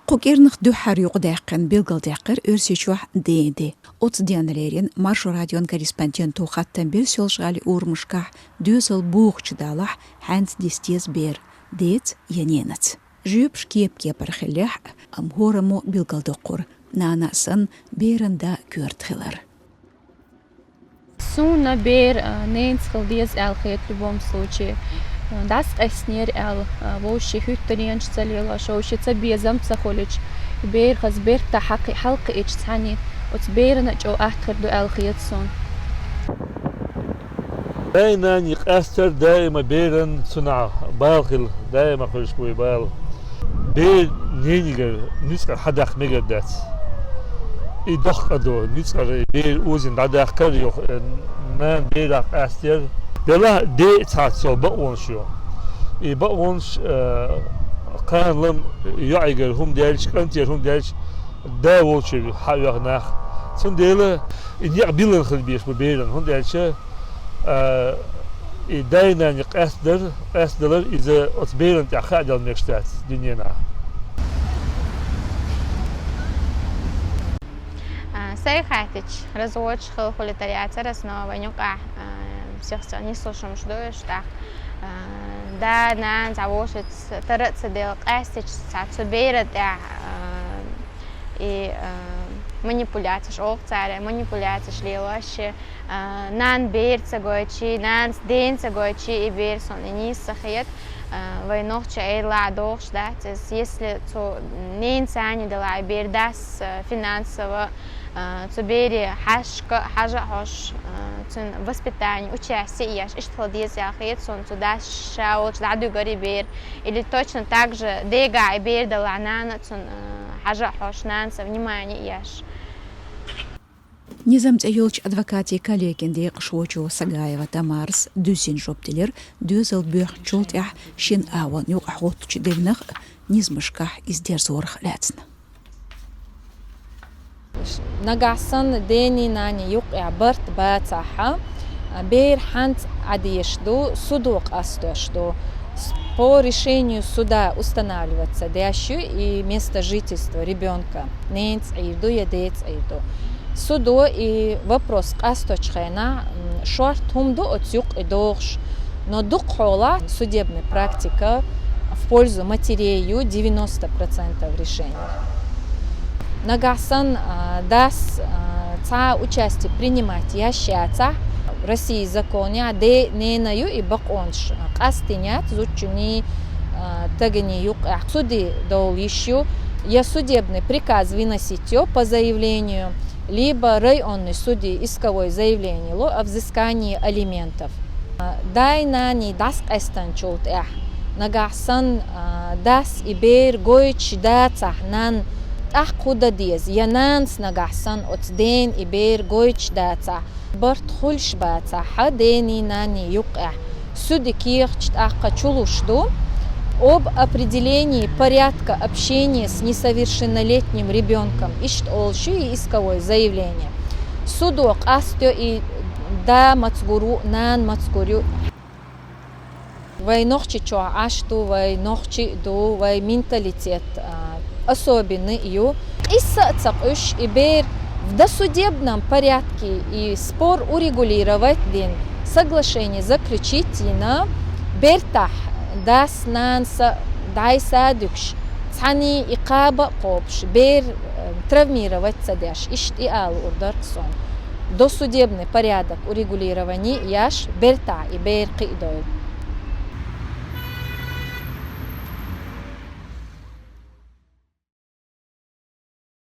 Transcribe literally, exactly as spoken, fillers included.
Кху кӀирнах дуьххьара юкъадаьккхина билгалдаьккхира Оьрсийчохь Ден ди. Оцу денна лерина Маршо радион корреспонденто хаттам бира Соьлжа-ГӀалин урамашкахь доьзал бохучу далахь хьаьнца диса деза бер, деца я ненаца. Жоьпаш кеп-кепара хиллехь а, амма хӀораммо билгалдоккхура, нана а санна, беран да коьрта хилар. Суна бер, а, ненца хила деза аьлла хета в любом случае. А, дӀасакъаьстинера аьлла, а, вовшийн хӀуьттаренаш ца лелош, вовшийн цабезам ца хуьлуьйтуш, бер хаза бертахь хьакхи-, хьалакхиъча цхьаьний, оцу берана а чӀогӀа атта хир ду аьлла хета суна. Дай-наний къаьстар даима беран цунах бала хила, даима хуьлуш бу и бала. Бер ненигара ницкъара хьадаккха мегар дац. И доккха ду, ницкъара и бер озийна дӀадаккхар а юха, э, нана берах къаьстаяр. Делахь а ден а цхьацца йолу бакъонаш ю. И бакъонаш, э, кхана лам йоӀигара хӀума даьлча, кӀантера хӀума даьлча, да волчуьра хьаоьху нах. Цундела и некъ биллина хила безаш бу беран, хӀунда аьлча, а, и дай-наний къаьстадар, къаьстадалар иза оцу беран тӀехь хааделла мегаш дац дуьненахь. А, сайн хаьттича, разводаш хила хуьлуьйтур яцара ас, но вайн юкъахь, а, всех всех нислушамаш ду уьш тӀаккха. А, да, нана цхьа вовшашца тара а ца делла, къаьстича цхьа цу беран тӀехь, а, и, а, манипуляцеш, оха цара манипуляцеш лелош, а, нана бер ца гойтуш, нанас ден ца гойтуш, и бер суна и нийса ца хета. А, вай нохчийн эйла а догӀуш дац иза, если цу ненан цӀарна делахь и бер дас, а, финансово, а, цу беран хьаьжка а хьажа а хьош, а, цуьнан воспитание, участие а еш, иштта хила деза аьлла хета суна, цу дас ша волчу дӀадуьгура и бер. Или точно так же дегахь и бер далахь, нана а цунна, а, хьажа а хьош, нанас а внимание а еш. Низам цӀе йолчу адвокатийн коллегин декъашхочо Сагаева Тамарас дуьззина жоп делира доьзал боьхначул тӀаьхьа шина агӀонна юкъахь гӀоттучу дегнах а, низамашкахь иза дерзорах а лаьцна. Нагахь санна дений, наний юккъехь барт бацахь а, бер хьаьнца Ӏадеш ду, судо къастош ду. С-, по решению суда устанавливаться деш ю и место жительства ребёнка, ненан цӀе ду я ден цӀе ду. Судо и вопрос къасточу хенахь, м, шорта хӀума ду оцу юккъе догӀуш, но дукхахьолахь судебная практика в пользу матерей ю, девяносто процентов решений. Нагахь санна, а, дас, а, цхьа а участие принимать еш яцахь, России законехь де-, ненан ю и бакъонаш, а, къастийна яц зудчунний, а, стагний юккъехь, суде довла йиш ю, я судебный приказ выносить йо по заявлению, либо районный суде исковой заявление ло о взыскании алиментов. Дай-наний дӀасакъаьстинчул тӀаьхьа, нагахь санна, а, дас и бер гойтуш дацахь, нанна тӀаккха хӀун дан деза, я нанас нагахь санна оцу дена и бер гойтуш дацахь, барт хуьлуш бацахь дений, наний юккъехь, суде кехаташ тӀаккха чулуш ду. Об определении порядка общения с несовершеннолетним ребёнком, иштта олуш ю и исковой заявление. Судо къастайо и да мацгур ву, нана мацгур ю. Вай Нохчийчохь Ӏаш ду, вай нохчий а ду, вай менталитет, а, особенный ю. Къийса а ца къуьйсуш, и бер в досудебном порядке и спор урегулировать дина, соглашение заключить йина, бертахь дас-нанас а дӀасадуьгуш, цхьаьний и кхаба а кхобуш, бер, э, травмировать ца деш, иштта и ала луур дара суна. Досудебный порядок урегулирования еш, бертахь и бер кхиадойла.